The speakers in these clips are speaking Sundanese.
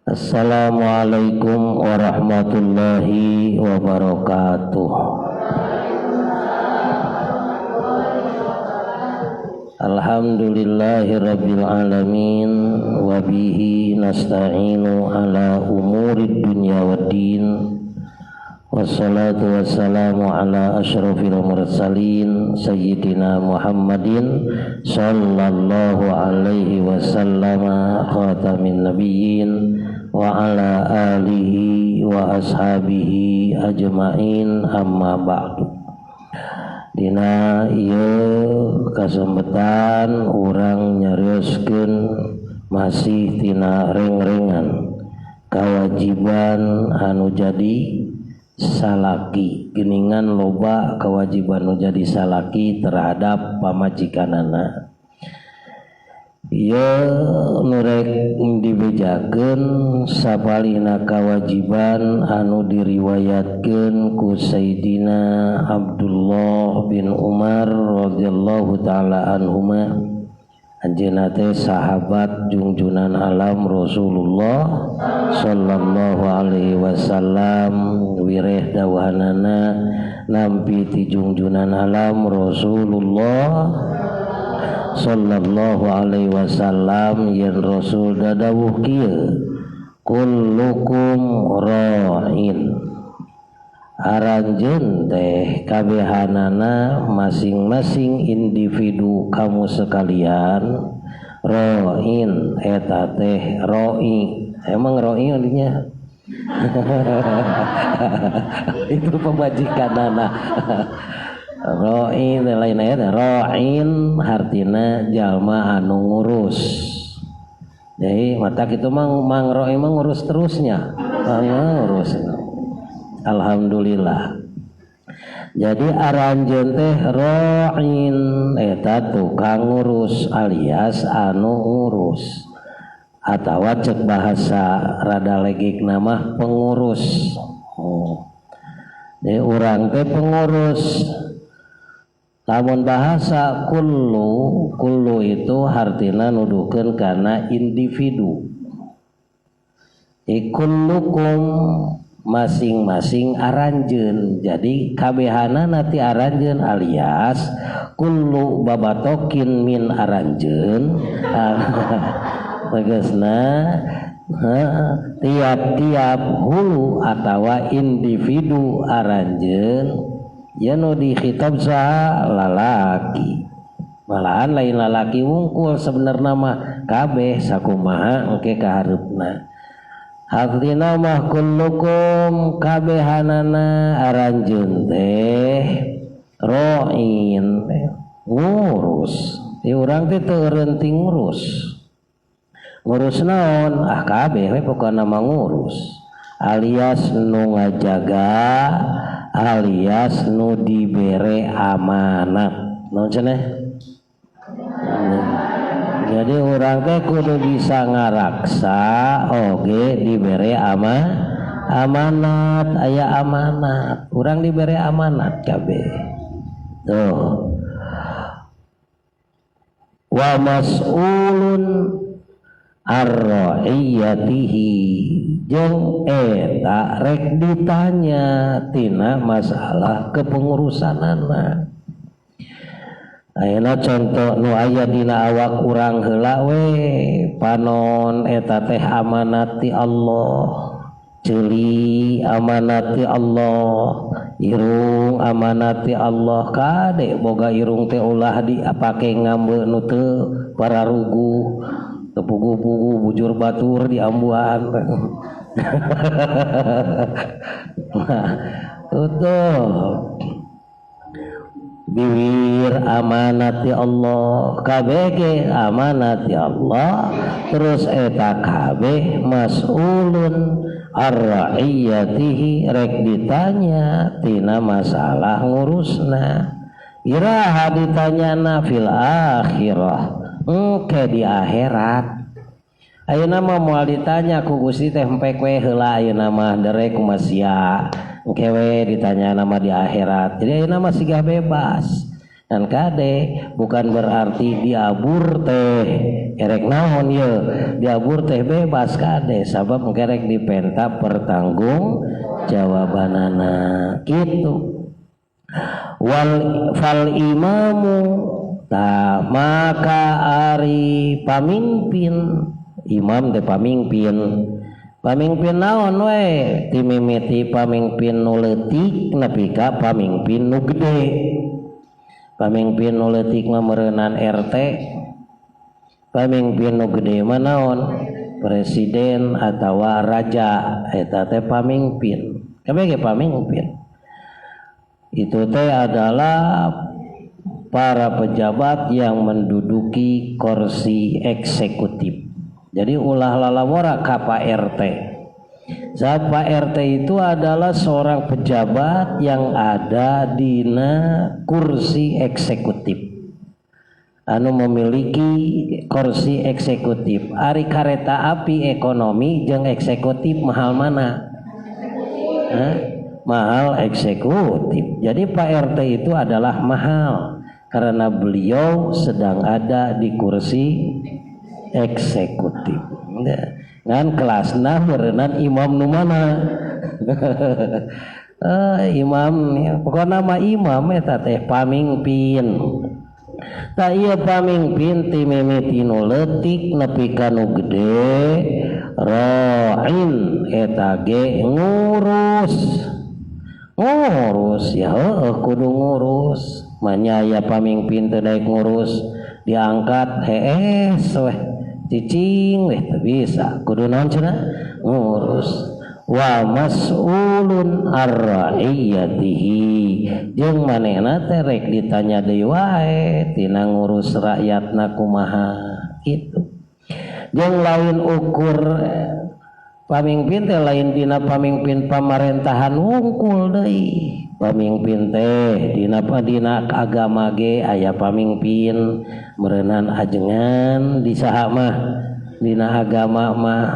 Assalamualaikum warahmatullahi wabarakatuh. Alhamdulillahi rabbil alamin wa bihi nasta'inu ala umurid dunya waddin. Wassalatu wassalamu ala asyrafil mursalin sayyidina Muhammadin sallallahu alaihi wasallam khatamin nabiyyin wa ala alihi wa ashabihi ajmain, amma ba'du. Dina ieu kasempetan urang nyarioskeun masih tina reng-rengan kewajiban anu jadi salaki. Geningan loba kewajiban nu jadi salaki terhadap pamajikanana. Ieu nu rek dibejakeun sapalihna kewajiban anu diriwayatkeun ku Sayyidina Abdullah bin Umar radhiyallahu taala anhuma. Anjeunna teh sahabat jungjunan alam Rasulullah sallallahu alaihi wasallam, wireh dawuhanana nampi ti jungjunan alam Rasulullah sallallahu alaihi wasallam yen Rasul dadawuh kieu, kullukum ra'in. Aranjeun teh kabehanana masing-masing individu kamu sekalian ra'in eta teh ro'i. Emang ro'i artinya itu pemajikanana. Ro'in lain aya ra'in hartina jalma anu ngurus. Jadi mata kitu mang mang ro'i mah ngurus terusnya. Ngurus. Alhamdulillah. Jadi aranjeun teh ra'in eta tukang ngurus alias anu ngurus. Atawa cek bahasa rada legik nama pengurus. Oh. Jadi urang teh pengurus. Lamun bahasa kullu, kullu itu hartina nuduhkeun kana individu. Kullukum masing-masing aranjeun. Jadi kabehanana ti aranjeun alias kullu babatokin min aranjeun. Tegasna tiap-tiap hulu atawa individu aranjeun ya nu dikhitab saha lalaki. Malahan lain lalaki wungkul sebenarnya mah kabeh sakumaha engke kahareupna. Artina mah kullukum kabehanana aranjeun teh ro'in ngurus. Di urang teh teu eureun ngurus. Ngurus naon? Ah kabeh we pokona mah ngurus. Alias nu ngajaga, alias nu dibere amanat. Naon cenah? Jadi urang teh kudu bisa ngaraksa oge dibere amanat, aya amanat. Urang dibere amanat kabeh. Tuh. Wa mas'ulun ar-ra'iyatihi jeung eta rek ditanya tina masalah kepengurusanana. Ayeuna contoh nu aya dina awak urang heula we, panon eta teh amanat ti Allah, ceuli amanat ti Allah, irung amanat ti Allah. Kade boga irung teh ulah dipake ngambe nu teu pararugu, tepugu-pugu bujur batur di ambuan. Nah, tuh bibir amanat ti Allah, KBG amanat ti Allah. Terus eta kabeh mas'ulun ar-ra'iyatihi rek ditanya tina masalah ngurusna. Iraha ditanyana? Fil akhirah, engke di akhirat. Ayeuna mah moal ditanya ku Gusti teh, empek we heula ayeuna mah dere kumaha sia, engke we ditanya nama di akhirat. Jadi ayeuna mah siga bebas. Dan kade, bukan berarti diabur teh erek naon ye, diabur teh bebas. Kade, sabab kerek dipenta pertanggung jawabanana gitu. Wal fal imamu, ta maka ari pamimpin, imam teh pamimpin, pamimpin naon we, timimiti pamimpin nu leutik nepi ka pamimpin nu gede. Pamimpin nu leutik mah meureunan RT, pamimpin nu gede mah naon, presiden atawa raja. Eta teh pamimpin, kabeh ge pamimpin. Itu teh adalah para pejabat yang menduduki kursi eksekutif. Jadi ulah lalawora ka Pak RT. Saat Pak RT itu adalah seorang pejabat yang ada dina kursi eksekutif, anu memiliki kursi eksekutif. Ari kereta api ekonomi jeung eksekutif, mahal mana? Hah? Mahal eksekutif. Jadi Pak RT itu adalah mahal karena beliau sedang ada di kursi eksekutif. Ngan kelasna meureunan imam nu mana? Imam ya, pokoknya nama imam eta teh pamimpin. Tah, ieu pamimpin ti mimiti nu leutik nepi ka nu gede, ra'in eta ge ngurus. Ngurus ya, heueuh, kudu ngurus. Manya aya pamimpin teu daek ngurus, diangkat hees weh, cicing weh, teu bisa. Kudu naon cenah? Ngurus. Wa mas'ulun ar-ra'iyatihi, jeung manehna teh rek ditanya deui wae tina ngurus rakyatna kumaha gitu. Jeung lain ukur pamimpin teh lain dina pamimpin pamarentahan wungkul deui. Pamimpin teh dina agama ge aya pamimpin, meureunan ajengan di saha mah dina agama mah,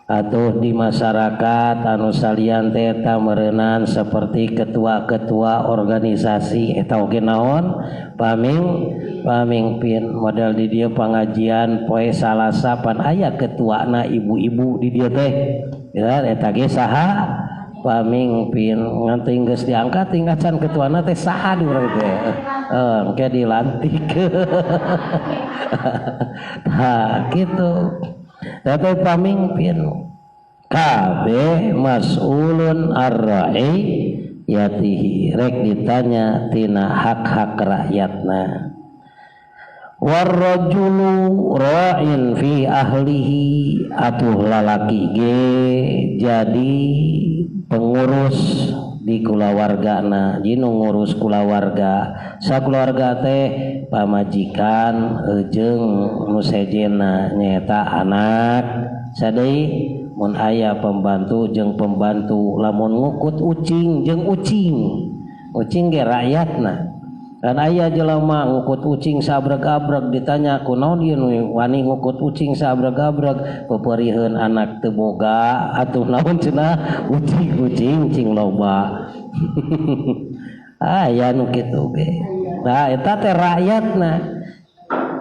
atau di masyarakat anu salian teh eta meureunan seperti ketua-ketua organisasi, eta oge naon, pamimpin. Model di dieu pengajian poe Salasa pan aya ketuana ibu-ibu di dieu teh ya, eta ge saha? Pamimpin. Nganti geus diangkat tinggal can ketuana teh saha di urang teh, engke dilantik. Tah kitu. Tapi pamimpin kabeh mas'ulun ar-ra'iyatihi, rek ditanya tina hak-hak rakyatna. Warrajulu ra'in fi ahlihi, atuh lalaki ge jadi pengurus di kulawargana. Jinu ngurus kulawarga, sakeluarga teh pamajikan jeung nu sejenna nyaeta anak sadei, mun aya pembantu jeung pembantu, lamun ngukut ucing jeung ucing, ucing ge rakyatna. Kan aya jelema ngukut ucing sabreg-abreg, ditanya, "Kunaon ieu nu wani ngukut ucing sabreg-abreg?" "Peperiheun anak teu boga atuh." Naon cenah? "Ucing-ucing cing loba." Aya nu kitu ge. Nah, eta teh rakyatna.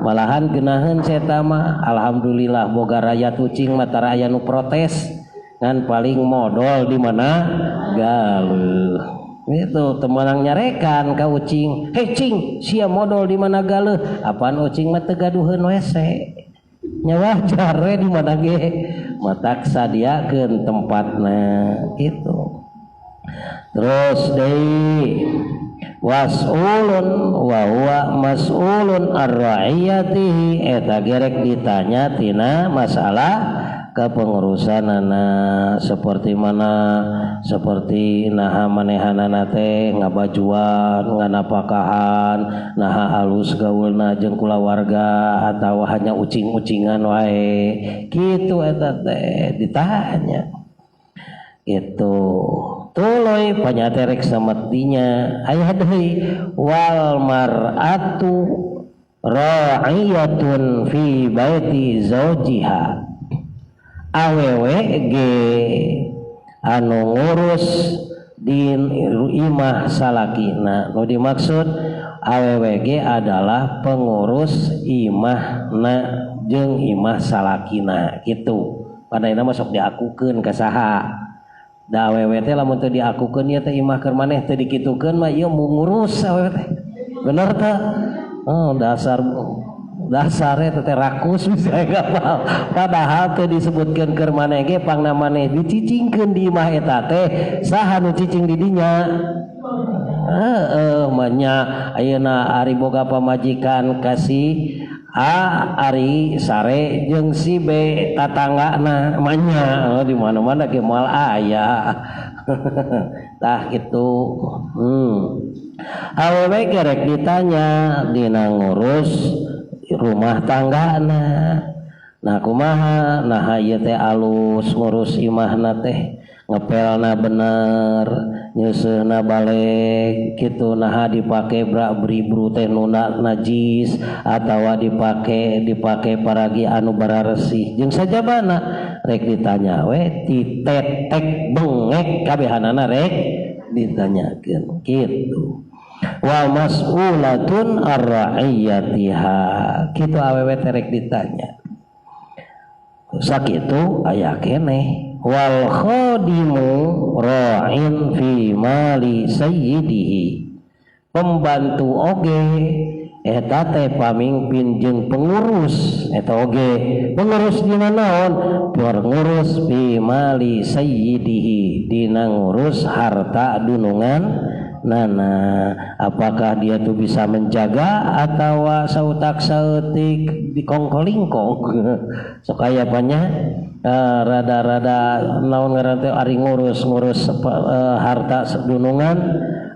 Malahan geunaheun eta mah, alhamdulillah boga rakyat ucing mah tara aya nu protes, ngan paling modol di mana galuh. Itu temenang nyarekan ka ucing, "Hei cing, sia modol di mana galuh?" Apaan ucing mah teu gaduheun WC nya, wajar we di mana ge, matak sadiakeun tempatna gitu. Terus deui, was'ulun wa huwa mas'ulun ar-ra'iyatihi, eta gerek ditanya tina masalah kepengurusanana, seperti mana, seperti naha manehanana teh ngabajuan, nganapakahan, naha alus gaulna jeung kulawarga atau hanya ucing-ucingan wae gitu. Eta teh ditanya itu. Tuluy panyaterek samatinya aya deui, wal mar'atu ra'iyatun fi baiti zaujiha, awewe ge anu ngurus di imah salakina. Nu dimaksud Awewe ge adalah pengurus imahna jeung imah salakina gitu. Padahal mah sok diakukeun ka saha. Da awewe teh lamun teu diakukeun ieu teh imah keur maneh teu dikitukeun mah ieu ngurus awewe teh. Bener teu? Oh, dasar dasarnya teh rakus bisa kapal. Padahal teu disebutkeun keur maneh ge pangna maneh dicicingkeun di imah eta teh saha nu cicing di dinya? Heeh, mah ayeuna ari boga pamajikan ka si A ari sare jeung si B tatanggana manya di mana-mana ge moal aya. Tah kitu. Awewe ge rek ditanya dina ngurus rumah tanggana. Nah kumaha nah ieu teh alus ngurus imahna teh ngepelna bener nyeuseuna balik kitu naha dipake bra bribru teh nu najis atawa dipake paragi anu bararesih jeung sajabana rek ditanya we ti tetek bengek kabehanana rek ditanyakeun kitu. Wa mas'ulatun ar-ra'iyatiha kitu awewe teh rek ditanya. Sakitu aya keneh wal khadimu ra'in fi mali sayyidihi. Pembantu oge eta teh pamimpin jeung pengurus eta oge pengurus dina naon? Pengurus fi mali sayyidihi dina ngurus harta dunungan nana. Apakah dia tuh bisa menjaga atau sautak saeutik dikongkolingkong sok aya banyak rada-rada naon ngaran teh ari ngurus-ngurus harta dunungan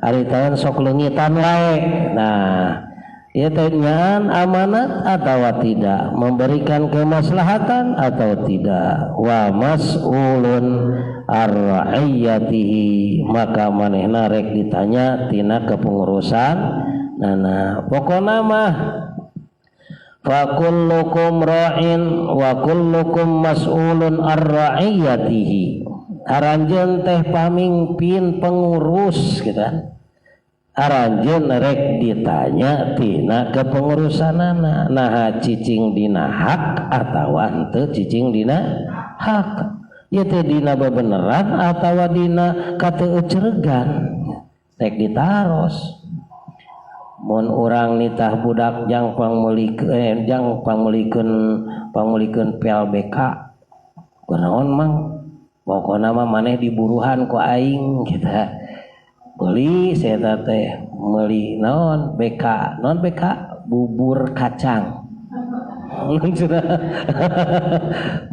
ari teh sok leungitan wae. Nah ieu teh nyaan amanat atau tidak, memberikan kemaslahatan atau tidak. Wa mas'ulun ar-ra'iyatihi maka manehna rek ditanya tina kepengurusan nana. Pokona mah fa kullukum ra'in wa kullukum mas'ulun ar-ra'iyatihi. Aranjeun teh pamimpin pengurus gitu kan. Aranjeun rek ditanya tina kepengurusanana naha cicing dina hak atawa henteu cicing dina hak. Ieu teh dina bebeneran atawa dina kateuceregan rek ditaros. Mun urang nitah budak jang pangmeulikeun jang pangmeulikeun PLBK kunaon mang pokona mah maneh diburuhan ku aing kita beli saya teh meuli naon BK naon BK bubur kacang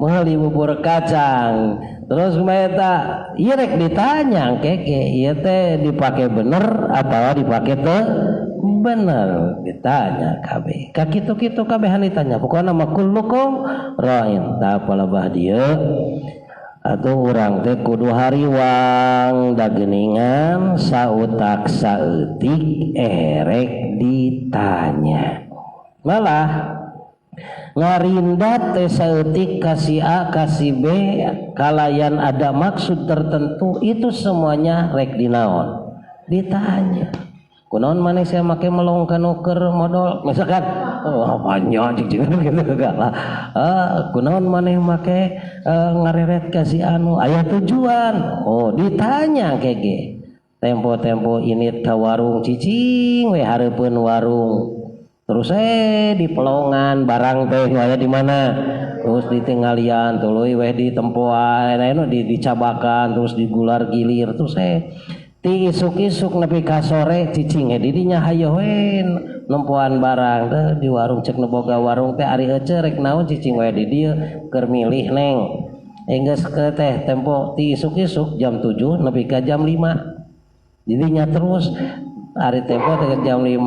meuli bubur kacang terus eta ieu rek ditanya keke ieu teh dipake bener atawa dipake teu bener ditanya kabeh ka kitu-kitu kabehan ditanya pokona mah kullukum ra'in. Tah palebah dieu atuh urang teh kudu hariwang dageningan sautak saeutik erek ditanya. Malah ngarindat teh saeutik ka si A ka si B kalayan ada maksud tertentu itu semuanya rek dinaon ditanya. Kunaon maneh sia make melong ka nu keur modal misalkan oh banyak cing gitu lah. Kunaon maneh make ngareret ka si anu aya tujuan. Oh ditanya kege. Tempo-tempo ini ka warung cicing we hareupeun warung. Terus di pelongan barang teh aya di mana? Terus ditinggalian tuluy we di tempoan anu dicabakan terus digular gilir terus ti isuk-isuk nepi ka sore cicing di dinya hayo we nempoan barang teh di warung cek nu boga warung teh ari ece rek naon cicing we di dieu keur milih neng. Enggeus ke teh tempo ti isuk-isuk jam 7 nepi ka jam 5. Didinya terus ari tempo teh jam 5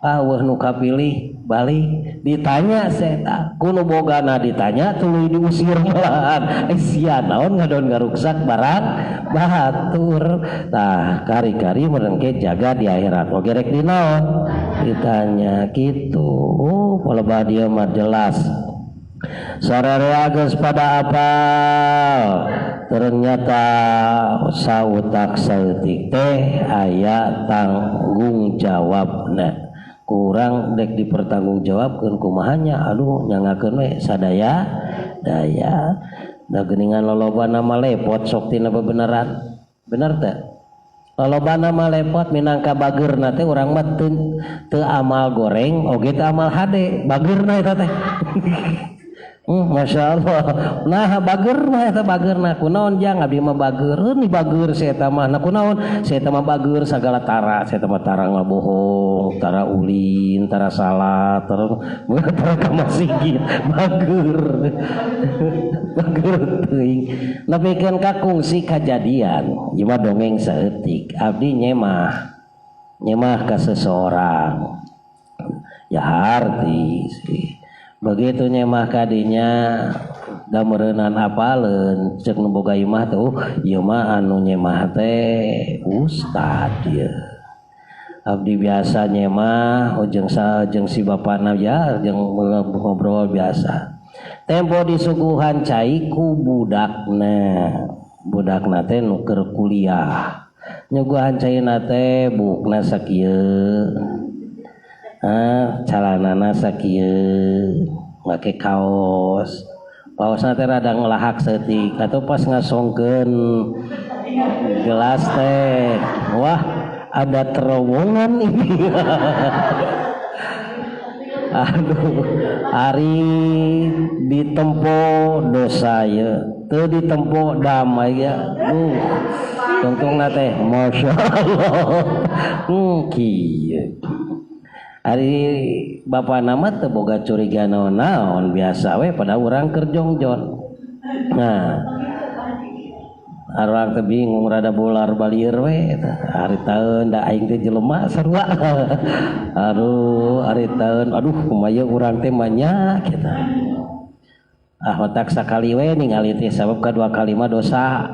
ah weuh nu kapilih balik ditanya saya ku nu bogana ditanya tuluy diusir malahan sia naon ngadon ngaruksak barang batur. Tah kari-kari meureun ke jaga di akhirat oge rek dinaon ditanya kitu. Oh palebah dieu mah jelas sararea geus pada apal ternyata sautak saeutik teh aya tanggung jawabna. Kurang dek dipertanggungjawabkeun kumahanya, aduh, nyangakeun we sadaya daya. Da geuningan lolobana mah lepot sok tina bebeneran. Bener teu? Lolobana mah lepot minangka bageurna teh urang mah teu amal goreng oge teu amal hade, bageurna eta teh. Masya Allah. Nah, bager mah eta bagerna. Kunaon, Jang? Abdi mah bager. Heuh, ni bager si eta mah. Nah, kunaon? Si eta mah bager sagala tara. Si eta mah tara ngabohong, tara ulin, tara salat, tara tara ka masigit. Bager. Bager teuing. Nepikeun ka kungsi kajadian. Ieu mah dongeng saeutik. Abdi nyemah. Nyemah ka seseorang. Ya harti sih. Begitu nyemah kadinya da meureunan apaleun cek nu boga imah teh, ieu mah anu nyemah teh ustad ieu. Abdi biasa nyemah jeung sa jeung si bapana ya jeung ngobrol biasa. Tempo disuguhan cai ku budakna. Budakna teh nu keur kuliah. Nyuguhan caina teh buukna sakieu. Ah, calanana sakieu, make kaos. Kaosna teh rada ngelahak saeutik atau pas ngasongkeun gelas teh, wah, ada terowongan ini. Aduh, ari ditempo dosa ya, teu ditempo damai ya. Tungtungna teh Masya Allah. Kieu. Ari bapana mah teu boga curiga naon-naon, biasa we pada urang keur jongjon. Nah, urang teh bingung rada bolar balieur we eta. Ari taeun da aing teh jelema sarua. Aduh, ari taeun, aduh, kumaha ieu urang teh manya kitu. Ah, otak sakali we ningali teh, sabab kadua kali mah dosa.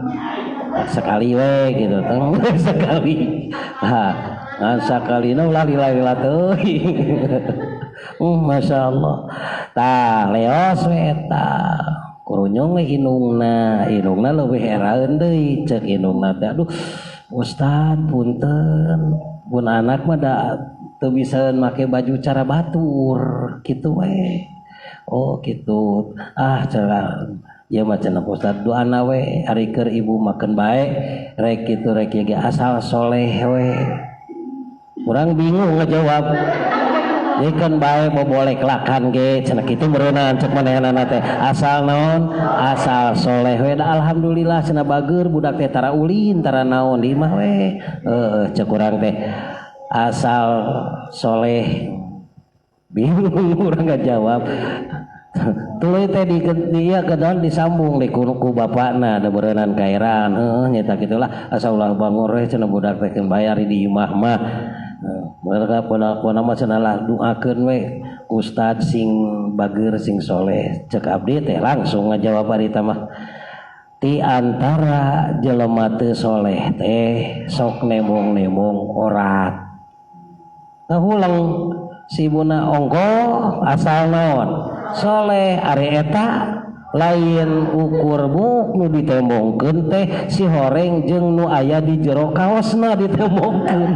Sekali we gitu teng sekali. Nah, ngan sakalina ulah lila-lila teuing. Masya Allah. Tah, leos we eta. Kurunyung we indungna, indungna leuwih eraeun deui, ceuk indungna teh, aduh, Ustad, punten, pun anak mah da teu bisa make baju cara batur kitu we. Oh, gitu. Ah, cara ieu mah cenah Ustad, doana we ari keur ibu makeun bae rek kitu rek ieu ge asal soleh we. Urang bingung ngejawab. Jadi kan bae bobolek lakan ge cenah kitu meureunnan cek manehanana teh. Asal naon? Asal soleh we da alhamdulillah cenah bager budak teh tara ulin tara naon di imah we. Heeh, cek urang teh asal soleh. Bingung urang ngajawab. Tuluy teh di dia ke dalam disambung di ku bapakna da beureunan kaeran heuh nyata kitulah asal ulah bangor we cenah budak teh keun bayar di imah mah. Mereka pada mah cenah lah doakeun we ustad sing bager sing soleh. Cek abdi teh langsung ngajawab ari mah, ti antara jelema teu soleh teh sok nembong-nembong orat. Ngahulang si ibuna ongko asal naon soleh. Ari eta lain ukur buk nu ditembongkeun teh si horeng jeung nu aya di jero kaosna ditembongkeun.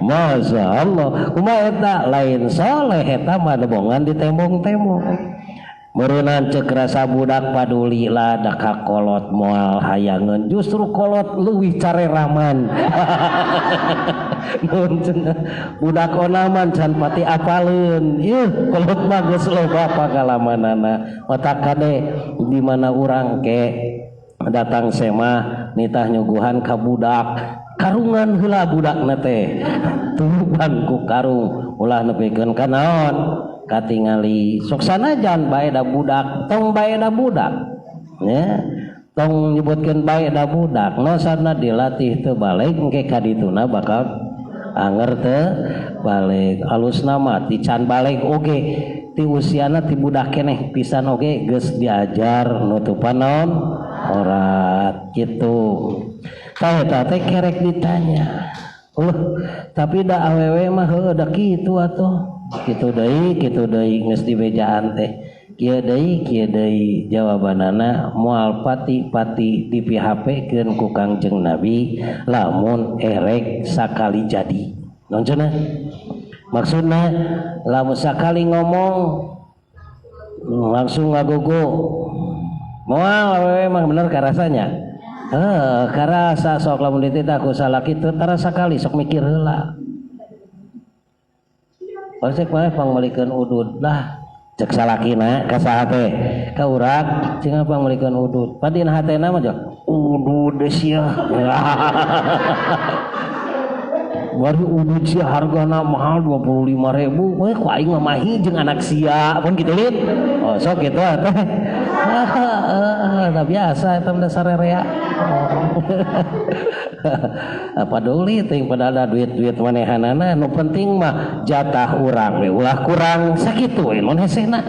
Masya Allah, kumaha eta lain soleh eta mah debongan ditembong-tembong. Meureunan ceuk rasa budak paduli lah da ka kolot moal hayangeun, justru kolot leuwih careraman. Mun cenah budak onaman can pati apaleun, ieu kolot mah geus loba pangalamanana. Otak kade di mana urang ke datang semah nitah nyuguhan ka budak, karungan heula budakna teh, turuban ku karung ulah nepikeun ka naon katingali. Sok sanajan bae da budak, tong bae da budak nya, tong nyebutkeun bae da budak no sana dilatih teu balik engke ka dituna bakal anger teu balik. Alusna mah ti can balik oge, ti usiana ti budak keneh pisan oge geus diajar nutupan naon aurat kitu. Tah, eta teh kerek ditanya. Tapi da awewe mah heueuh da kitu atuh. Kitu deui, kitu deui geus dibejaan teh. Kieu deui, kieu deui jawabanana moal pati-pati di PHP-keun ku Kangjeng Nabi lamun erek sakali jadi. Naon cenah? Maksudna lamun sakali ngomong langsung ngagogo, moal awewe mah. Bener karasanya? Heh, karasa. Sok lamun dititah ku salaki teu tara sakali, sok mikir heula. Cek maneh pangmeulikeun udud lah, cek salakina ka saha teh, ka urang, cenah pangmeulikeun udud. Padina hatena mah udud sia. Baru udud sia hargana mahal 25 ribu. Weh, ku aing mah mahi jeung anak sia pun gitu lin. Oh, sok gitu ah teh. Ah, biasa eta mah dasar rea. Apa duli ting, padahal ada duit-duit manehanana, nu penting mah jatah urang we ulah kurang, sakitu we mun hesena.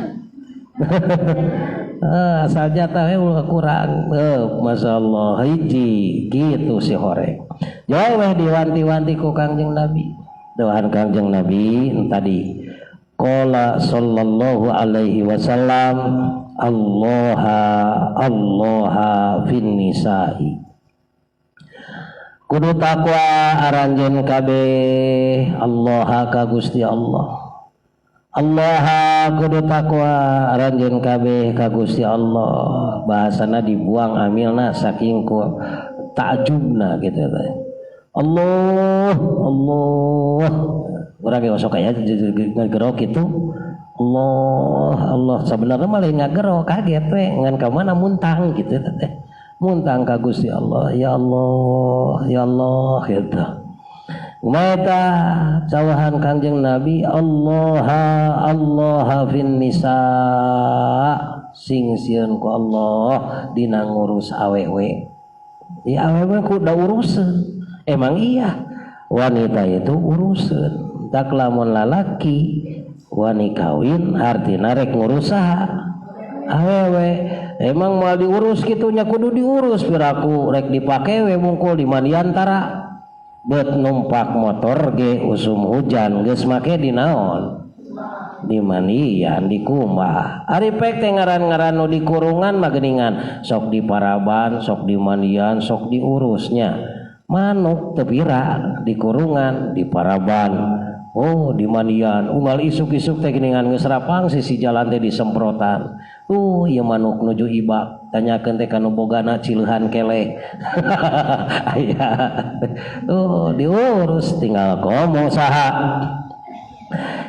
Asal jatah we ulah kurang. Masyaallah, hiji gitu si horeng. Jauh weh diwanti-wanti ku Kangjeng Nabi. Doahan Kangjeng Nabi tadi. Qala sallallahu alaihi wasallam, Allah Allah fin nisa'i. Kudu takwa aranjeun kabeh, Allah ka Gusti Allah. Allah kudu takwa aranjeun kabeh ka Gusti Allah. Bahasana dibuang amilna saking ku takjubna gitu teh. Allah Allah, urang ge sok aya ngagero kitu. Allah Allah, sebenarnya malah ngagero kaget we, ngan ka mana muntang gitu teh, muntang ka Gusti Allah, ya Allah, ya Allah gitu. Mata cawahan Kangjeng Nabi, Allah Allah fin nisa, sing sieun ku Allah dina ngurus awewe. Ya, awewe ku da uruseun. Emang iya, wanita itu uruseun. Tak lamun lalaki wani kawin artina rek ngurus saha? Awewe. Emang mau diurus kitunya, kudu diurus, piraku rek dipake we mungkul di mandiantara, bet numpak motor ge usum hujan geus make di naon, di mandian, di kumbah. Ari pek teh ngaran-ngaran nu di kurungan mah geuningan sok di paraban, sok di mandian, sok diurusnya. Manuk teu pira di kurungan, di paraban, oh, di mandian. Unggal isuk-isuk teh geuningan geus rapang sisi jalan teh disemprotan. Tuh, ieu manuk nuju ibak, tanyakeun teh kanu bogana, cileuhan keleh aya. Tuh diurus, tinggal komo saha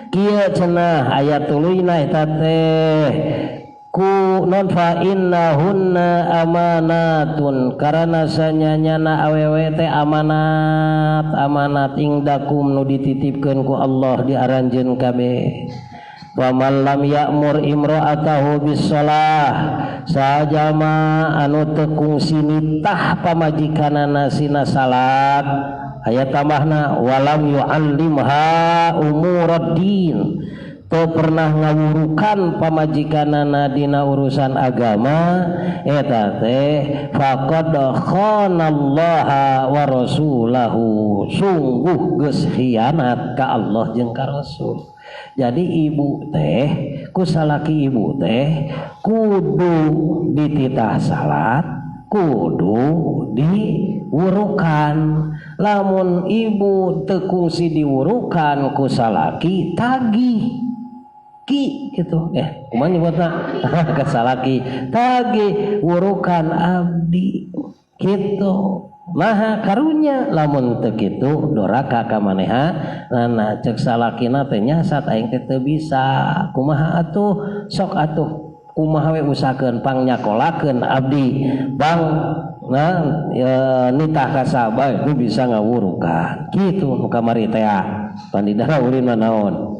kieu cenah aya tuluyna eta teh ku non, fa innahunna amanatun, karena sanyanyana awewe teh amanat, amanat indakum nu dititipkeun ku Allah di aranjeun kabeh. Wa man lam ya'mur imra'atahu bis shalah, sajama anu teu kungsi nitah pamajikanana sina salat, aya tambahna, walam yu'allimha umuraddin, teu pernah ngawurukan pamajikanana dina urusan agama, eta teh faqad khanallaha wa rasulahu, sungguh geus khianat ka Allah jeung ka Rasul. Jadi ibu teh ku salaki ibu teh kudu dititah salat, kudu diwurukan. Lamun ibu teu kungsi diwurukan ku salaki, tagih ki gitu, kumaha nyebutna, ke salaki, tagih wurukan abdi gitu. Maha karunya lamun teu kitu doraka ka maneha. Nah, cek salakina teh, nyasat aing teh teu bisa, kumaha atuh? Sok atuh kumaha we usahakeun, pang nyakolakeun abdi, bang. Nah ya, nitah ka sahabat itu bisa ngawurukan gitu. Nu kamari teh pandidara ulin mah naon,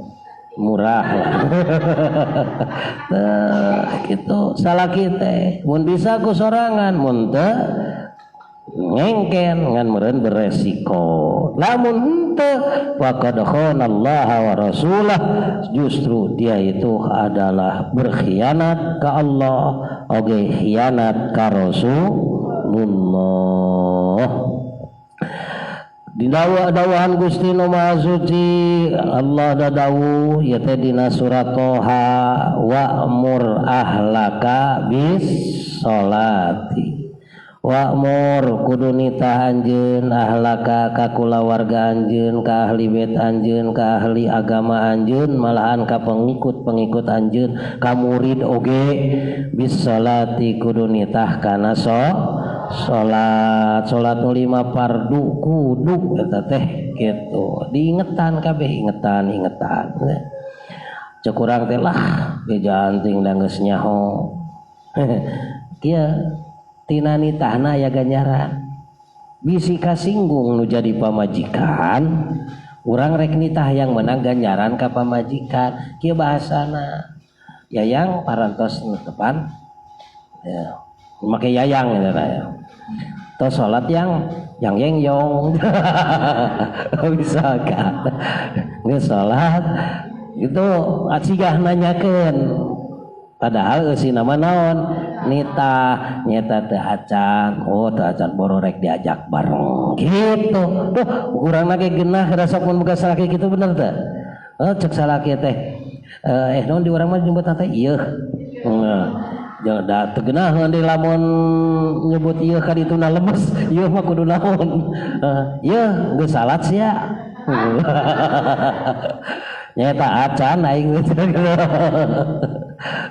murah lah. Nah, gitu salaki teh mun bisa ku sorangan, mun teu ngengken, ngan meureun beresiko. Lamun henteu, faqad khanallaha wa rasulah, justru dia itu adalah berkhianat ke Allah oge khianat ka Rasulullah. Di dawahan Gusti Nu Maha Suci Allah dawuh ya teh dina surat Toha, wa'mur ahlaka bis sholati. Wa'mur kudu nitah anjeun ahlaka ka kulawarga anjeun, ka ahli bait anjeun, ka ahli agama anjeun, malahan ka pengikut-pengikut anjeun, ka murid oge, bis salati kudu nitah kana salat. Salat nu lima fardu kudu eta teh kitu diingetan kabeh, ingetan ingetan. Cek urang teh lah bejanting da geus nyaho. Kieu tina nitahna aya ganjaran. Bisi kasinggung nu jadi pamajikan, urang rek nitah yang menang ganjaran ka pamajikan. Kieu bahasana, "Yayang, parantos netepan ya." Make yayang gitu ya. Tos salat yang yang yeng yong misalkan, geus salat itu acigah nanyakeun, padahal eusi nama naon nitah nyeta teu acan. Oh, teu acan, boro rek diajak bareng gitu. Tuh urang lagi genah rasa mun boga salaki kitu, bener teu? Oh, cek salaki teh eh naon di urang mah nyebut teh ieu. Nah, jangan da teu geunaheun deui lamun nyebut ieu ka dituna lemes, ieu mah kudu naon, ieu geus salat sia nyata acan aing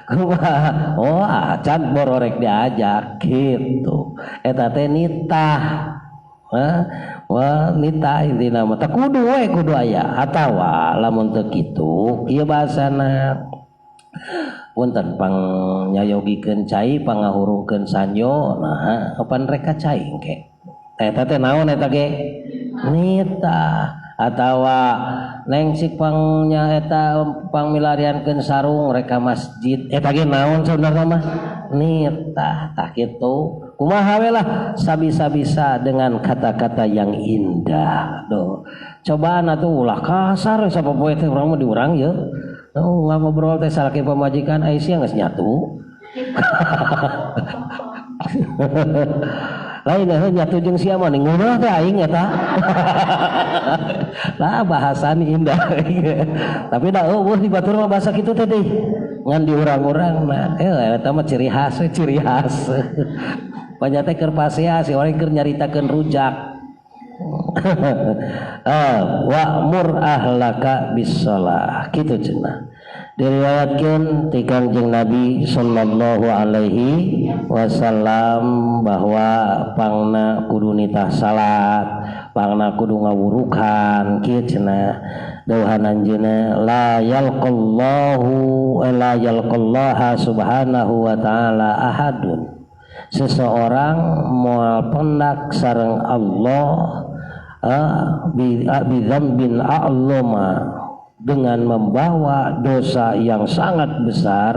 kumaha. Oh, acan, bororek diajak gitu. Eta teh nitah. Wah, nitah intina mah teh kudu we, kudu aya. Atawa lamun teu kitu, ieu bahasana, "Punten pang nyayogikeun cai, pangahurungkeun sanyo." Nah, kapan rek ka cai engke? Eta teh naon eta ge nitah. Atawa, "Neng, sik pangnya eta pangmilariankeun sarung, rek ka masjid." Eta ge naon sebenarnya mah? Nitah. Tah kitu, kumaha we lah, sabisa-bisa dengan kata-kata yang indah. Doh, cobaan atuh, ulah kasar sapopoe teh. Urang mah di urang ye. Oh, ngobrol teh salaki pamajikan, ai sia geus nyatu. Lain heuh nyatu jeung sia mah ngeunah teh aing eta. Lah, bahasan indah. Tapi da eueuh di batur mah bahasa kitu teh deui. Ngan di urang-urang mah eta mah ciri khas, ciri khas. Banyak teh keur pasea si orang keur nyaritakeun rujak. Wa'mur ahlaka bis-shalah kitu cenah. Diriwayatkeun ti Kangjeng Nabi sallallahu alaihi wasallam bahwa pangna kudu nitah salat, pangna kudu ngawurukan. Kieu cenah dawuhan anjeunna, la yalqallahu, la yalqallaha subhanahu wa ta'ala ahadun, seseorang moal pendak sareng Allah bi dzambin a'lama, dengan membawa dosa yang sangat besar,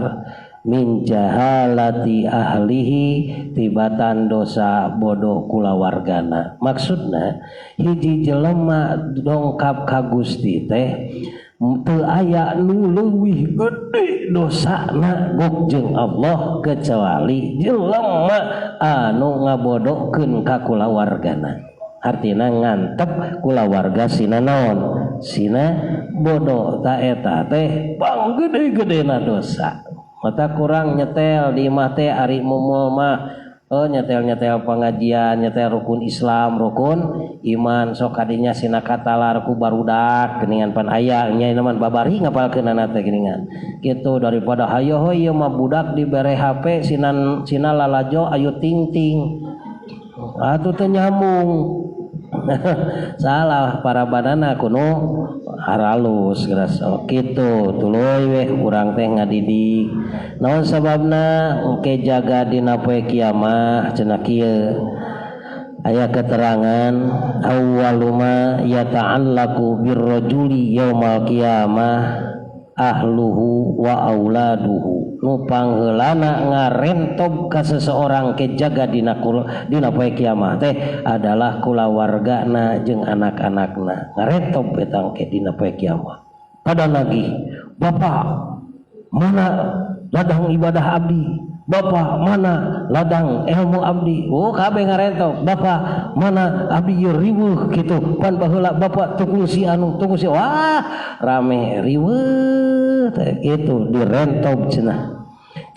min jahalati ahlihi, tibatan dosa bodoh kulawargana. Maksudna hiji jelema dongkap ka Gusti teh teu aya nu leuwih gede dosana gok jeung Allah kecuali jelema anu ngabodohkeun ka kulawargana, artina ngantep kulawarga sina naon, sina bodoh. Ta eta teh pang gede-gedena dosa. Mata kurang nyetel di imah teh ari mumul mah, oh, nyetel-nyetel pengajian, nyetel rukun Islam, rukun iman, sok kadinya sina katalar ku barudak geuningan. Pan aya nya mah babari ngapalkeunana teh geuningan kitu, daripada hayo ieu mah budak dibere HP sinan sina lalajo ayu ting ting atuh teu nyambung. Salah para banana kuno haralus geus kitu. Tuluy weh urang teh ngadidik. Naon sababna? Engke jaga dina poe kiamah cenah. Kieu aya keterangan, awwaluma yata'allaqu birrajuli yaumal qiyamah ahluhu wa auladuhu. Nu pangheulana ngarentob ka seseorang ke jaga dina dina poe kiamah teh adalah kulawargana jeung anak-anakna. Ngarentob eta ke dina poe kiamah pada lagi, "Bapak, mana ladang ibadah abdi? Bapak, mana ladang ilmu abdi?" Oh, kabeh ngarentob. "Bapak, mana abdi ieu riweuh kitu? Pan baheula bapak tukung si anu, tukung si." Wah, rame riweuh teh kitu direntob cenah.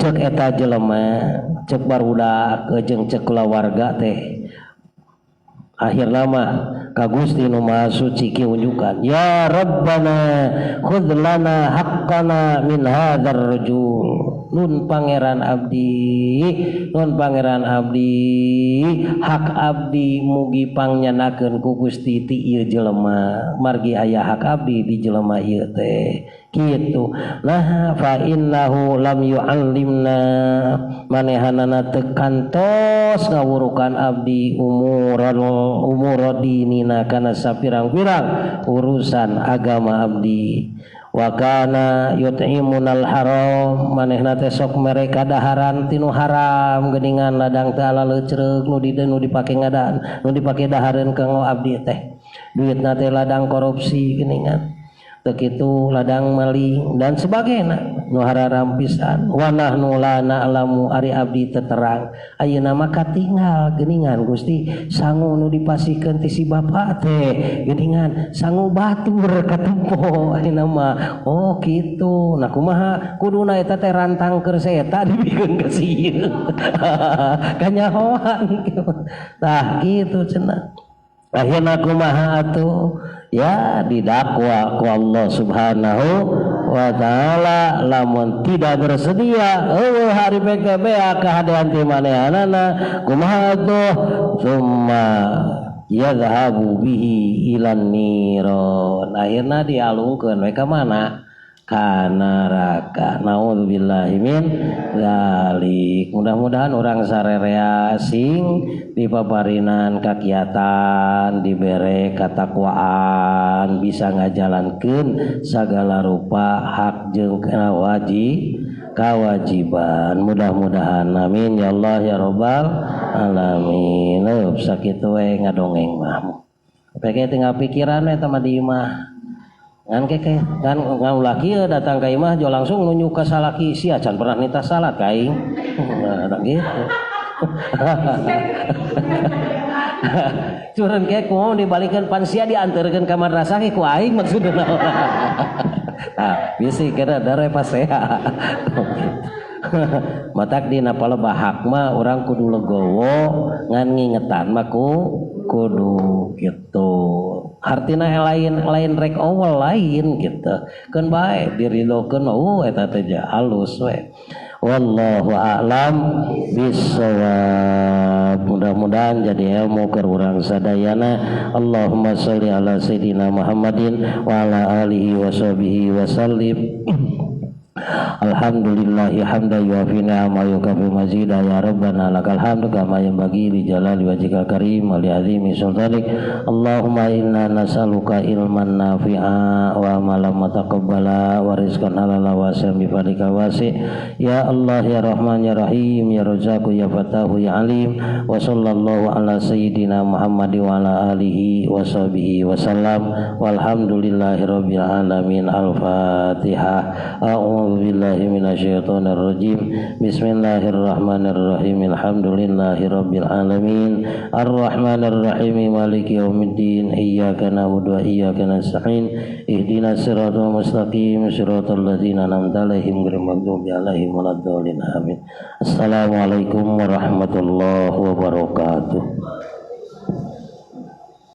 Cek eta jelema, cek barudak jeung cek kulawarga teh, akhirna mah ka Gusti Nu Maha Suci unjukan, "Ya Rabbana, khudh lana haqqana min hadzal rajul." Nun Pangeran abdi, nun Pangeran abdi, hak abdi mugi pangnyandakeun ku Gusti ti ieu jelema, margi aya hak abdi di jelema ieu teh kitu. Nah, fa innahu lam yu'allimna, manehanana teu kantos ngawurukan abdi umuran umur dinina, kana sapirang-pirang urusan agama abdi. Wa kana yut'imunal haram, manehna teh sok mere kadaharan tinu haram geuningan, ladang teh ala leucreug nu di nu dipake ngadaan, nu dipake dahareun kanggo abdi teh. Duitna teh ladang korupsi geuningan, teu kitu ladang maling dan sebagainya nu hararam pisan. Wa nahnu la na'lamu, ari abdi teu terang. Ayeuna mah katinggal geuningan Gusti, sangu nu dipasihkeun ti si bapak teh geuningan, sangu batur katempo ayeuna mah. Oh kitu, nah kumaha kuduna eta teh? Rantang keur eta dibikeun ka si ieu kanyahoan. Tah kitu cenah. Akhirna kumaha atuh? Ya didakwa ku Allah Subhanahu wa Ta'ala, lamun tidak bersedia, eueuh hari PKB kahadean ti manehanana. Kumaha atuh? Tsumma yadhhabu bihi ilan niron, akhirna dialungkeun we ka mana? Ka neraka. Naudzubillahi min dzalik. Mudah-mudahan orang sarerea sing dipaparinan kakiatan, dibere katakwaan, bisa ngajalankeun sagala rupa hak jeung wajib kewajiban. Mudah-mudahan, amin ya Allah ya Robbal alamin. Eup, sakitu we ngadongeng mah. Peke tinggal pikiran we mah di imah. Ngan keke kan ulah kieu, datang ka imah jo langsung nunjuk ka salaki, "Sia can pernah nitah salat ka aing." Nah, gitu. Curang ke kumaha dibalikeun, pan sia dianterkeun ka madrasah ke ku aing, maksudna. Nah, bisi kira dare pasea. Matak dina palebah hak mah urang kudu legowo, ngan ngingetan mah ku kudu gitu. Artina lain lain rek awal lain gitu keun bae, diridokeun. Oh, eta teh halus we. Wallahu a'lam bissawab. Mudah-mudahan jadi ilmu keur urang sadayana. Allahumma sholli ala sayidina Muhammadin wa ala alihi wa sahbihi wa sallim. Alhamdulillahi hamda yuafi ni'ama yukafi mazida. Ya Rabbana lakal hamdu kama yanbaghi li jalali wajhikal karim wa li azimi sultanik. Allahumma inna nas'aluka ilman nafi'a wa amalan mutaqabbala wa rizqan halala wasi'an bi fadlika wasi'. Ya Allah ya Rahman ya Rahim ya Razzaq ya Fattahu ya Alim. Wa sallallahu ala sayyidina Muhammad wa ala alihi wa sahbihi wa sallam. Walhamdulillahi rabbil alamin. Al-Fatihah. A'udzu billahi minasyaitonir rajim. Bismillahirrahmanirrahim. Alhamdulillahi rabbil alamin. Arrahmanir rahim. Maliki yaumiddin. Iyyaka na'budu wa iyyaka nasta'in. Ihdinas siratal mustaqim. Siratal ladzina an'amta 'alaihim ghairil maghdubi 'alaihim waladdallin. Amin. Assalamualaikum warahmatullahi wabarakatuh.